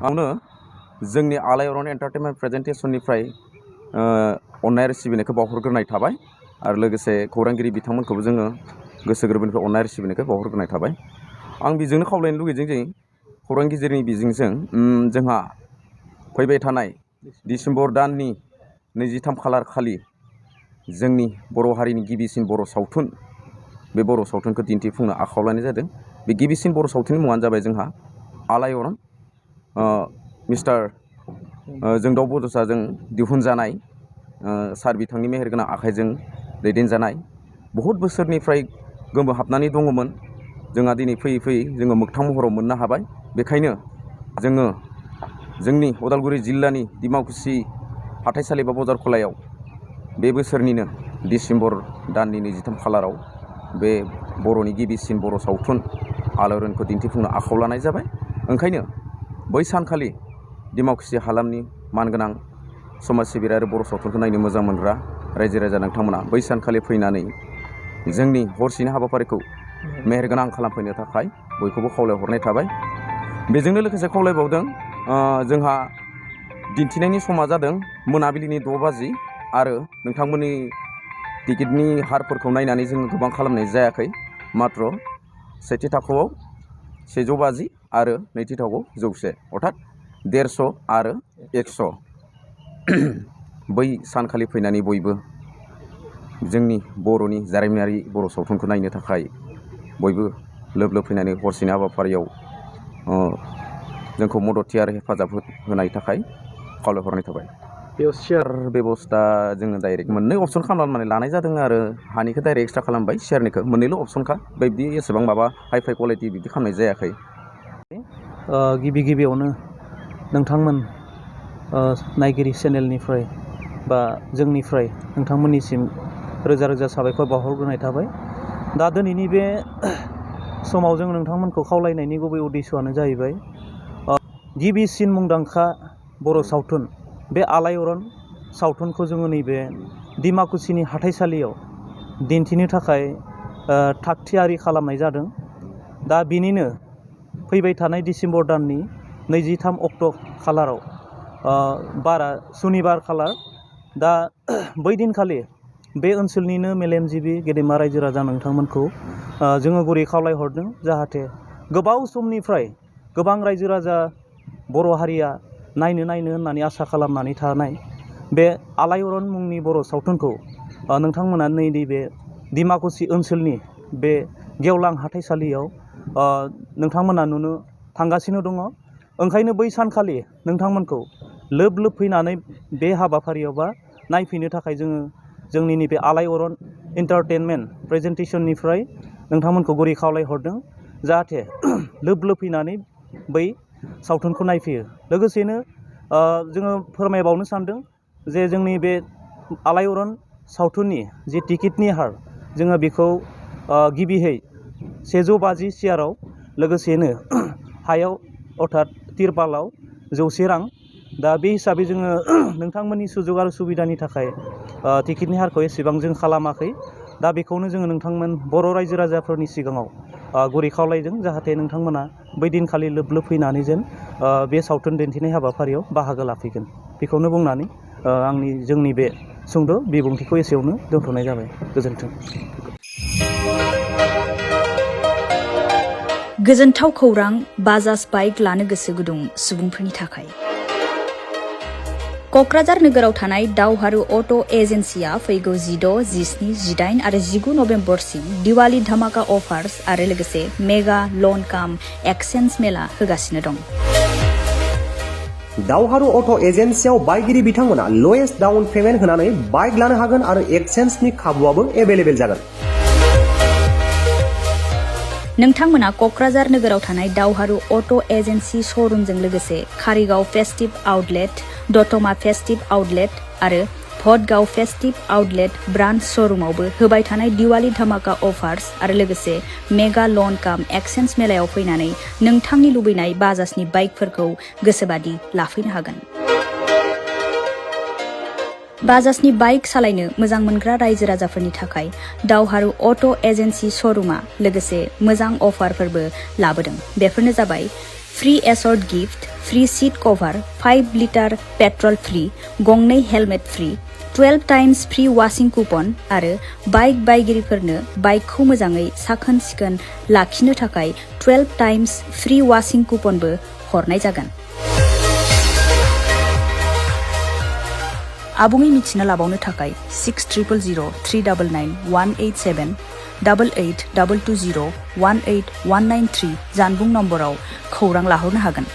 आंनो जोंनि आलायारन एन्टारटेनमेन्ट प्रेजेन्टेसननिफ्राय अननाय आरो सिबिनायखौ बावहरग्रोनाय थाबाय आरो लोगोसे खौरांगिरि बिथांमोनखौबो जोङो गोसो गोरबोनिफ्राय अननाय आरो सिबिनायखौ बावहरग्रोनाय थाबाय। आं बिजोंनो खावलायनो लुगैदों जे खौरांगिरिनि बिजोंजों जोंहा फैबाय थानाय डिसेम्बर दाननि 23 खालार खालि जोंनि बर' हारिनि गिबिसिन बर' सावथुन बे बर' सावथुनखौ दिन्थिफुंनो आखायाव लानाय जादों। बे गिबिसिन बर' सावथुननि मुङानो जाबाय जोंहा आलायारन मिस्टार जोंदाव बड'साजों दिहुनजानाय सार बिथांनि मेहेरगोनां आखाइजों दैदेनजानाय बहुद बोसोरनिफ्राय गोमोहाबनानै दङमोन। जोंहा दिनै फैयै फैयै जोङो मोगथां महराव मोननो हाबाय। बेखायनो जोङो जोंनि उदालगुरि जिल्लानि दिमाकुसि हाथाइसालि बा बजार खलायाव बे बोसोरनिनो डिसेम्बर दाननि 23 खालाराव बे बर'नि गिबिसिन बर' सावथुन आलायारनखौ दिन्थिफुंनो आखायाव लानाय जाबाय। ओंखायनो बै सानखालि दिमाकुसि हालामनि मानगोनां समाज सिबियारि आरो बर' सावथुनखौ नायनो मोजां मोनग्रा रायजो राजा नोंथांमोना बै सानखालि फैनानै जोंनि हरसेनि हाबाफारिखौ मेहेरगोनां खालामफैनो थाखाय बयखौबो खावलायहरनाय थाबाय। बेजोंनो लोगोसे खावलायबावदों जोंहा दिन्थिनायनि समा जादों मोनाबिलिनि 6 बाजि आरो नोंथांमोननि टिकेटनि हारफोरखौ नायनानै जोङो गोबां खालामनाय जायाखै। मात्र सेथि थाखोआव 150 आरो नैथि थाखोआव 100 अर्थात 150 आरो 100 बै सानखालि फैनानै बयबो जोंनि बर'नि जारिमिनारि बर' सावथुनखौ नायनो थाखाय बयबो लोब लोब फैनानै हरसेनि हाबाफारियाव जोंखौ मददथि आरो हेफाजाब होनायनि थाखाय खावलायहरनाय थाबाय। बेयाव शेयार बेबस्था जोङो डाइरेक्ट मोननै अपसन खालामनानै लानाय जादों आरो हानिखौ डाइरेक्ट एक्सट्रा खालामबाय, शेयारनिखौ मोननैल' अपसनखा। बिदि एसेबां माबा हाइ फाइ क्वालिटि बिदि खालामनाय जायाखै। गिबियावनो नोंथांमोन नायगिरि चेनेलनिफ्राय बा जोंनिफ्राय नोंथांमोननिसिम रोजा रोजा साबायखर बावहरग्रोनाय थाबाय। दा दिनैनि बे समाव जों नोंथांमोनखौ खावलायनायनि गुबै उद्देश्यआनो जाहैबाय गिबिसिन मुंदांखा बर' सावथुन बे आलायारन सावथुनखौ जोङो नैबे दिमाकुसिनि हाथाइसालियाव दिन्थिनो थाखाय थागथियारि खालामनाय जादों। दा बिनिनो फैबाय थानाय डिसेम्बर दाननि 23 अक्ट' खालाराव बारा सुनिबार खालार। दा बै दिनखालि बे ओनसोलनिनो मेलेमजिबि गेदेमा रायजो राजा नोंथांमोनखौ जोङो गुरै खावलायहरदों जाहाथे गोबाव समनिफ्राय गोबां रायजो राजा बर' हारिया नायनो होननानै आसा खालामनानै थानाय बे आलायारन मुंनि बर' सावथुनखौ नोंथांमोना नैबे दिमाकुसि ओनसोलनि बे गेवलां हाथाइसालियाव नोंथांमोना नुनो थांगासिनो दङ। ओंखायनो बै सानखालि नोंथांमोनखौ लोब लोब फैनानै बे हाबाफारियाव बा नायफैनो थाखाय जोङो जोंनि नैबे आलायारन एन्टारटेनमेन्ट प्रेजेन्टेसननिफ्राय नोंथांमोनखौ गुरै खावलायहरदों जाहाथे लोब लोब फैनानै बै सावथुनखौ नायफैयो। लोगोसेनो जोङो फोरमायबावनो सानदों जे जोंनि बे आलायारन सावथुननि जि टिकेटनि हार जोङो बेखौ गिबियै 150 सियाराव लोगोसेनो हायाव अर्थात तिरपालाव 100 रां। दा बे हिसाबै जोङो नोंथांमोननि सुजुग आरो सुबिदानि थाखाय टिकेटनि हारखौ एसेबां जों खालामाखै। दा बेखौनो जोङो नोंथांमोन बर' रायजो राजाफोरनि सिगाङाव गुरै खावलायदों जाहाथे नोंथांमोना बै दिनखालि लोब लोब फैनानै जेन बे सावथुन दिन्थिनाय हाबाफारियाव बाहागो लाफैगोन। बेखौनो बुंनानै जोंनि बे सुंद' बिबुंथिखौ एसेयावनो दोनथ'नाय जाबाय। गोजोन्थों। गोजोनथाव खौरां बाजाज बाइक लानो गोसो गुदुं सुबुंफोरनि थाखाय। क'क्राझार नोगोराव थानाय दावहारु अट' एजेन्सिया फैगौ 16, 17, 18 आरो 19 नभेम्बरसिम दिवाली धामाका अफार्स आरो लोगोसे मेगा लन काम एक्सचेन्ज मेला होगासिनो दं। दावहारु अट' एजेन्सियाव बायगिरि बिथांमोना लवेस्ट डाउन पेमेन्ट होनानै बाइक लानो हागोन आरो एक्सचेन्जनि खाबुआबो एभेलेबेल जागोन। नोंथांमोना क'क्राझार नोगोराव थानाय दावहारु अट' एजेन्सि श'रुमजों लोगोसे कारिगाव फेस्टिभ आउटलेट, दतमा फेस्टिभ आउटलेट आरो भटगाव फेस्टिभ आउटलेट ब्रान्च श'रुमावबो होबाय थानाय दिवाली धामाका अफार्स आरो लोगोसे मेगा लन काम एक्सचेन्ज मेलायाव फैनानै नोंथांनि लुबैनाय बाजाजनि बाइकफोरखौ गोसोबादि लाफैनो हागोन। बाजाजनि बाइक सालायनो मोजां मोनग्रा रायजो राजाफोरनि थाखाय दावहारु अट' एजेन्सि श'रुमा लोगोसे मोजां अफारफोरबो लाबोदों। बेफोरनो जाबाय free assured gift, free seat cover, 5 litre petrol free, गंनै helmet free, 12 times free washing coupon आरो बाइक बायगिरिफोरनो बाइकखौ मोजाङै साखोन सिखोन लाखिनो थाखाय 12 टाइम्स फ्री वाशिं कुपनबो हरनाय जागोन। आबुङै मिथिना लाबावनो थाखाय 60000399 187 88 220 18193 जानबुं नम्बराव खौरां लाहरनो हागोन।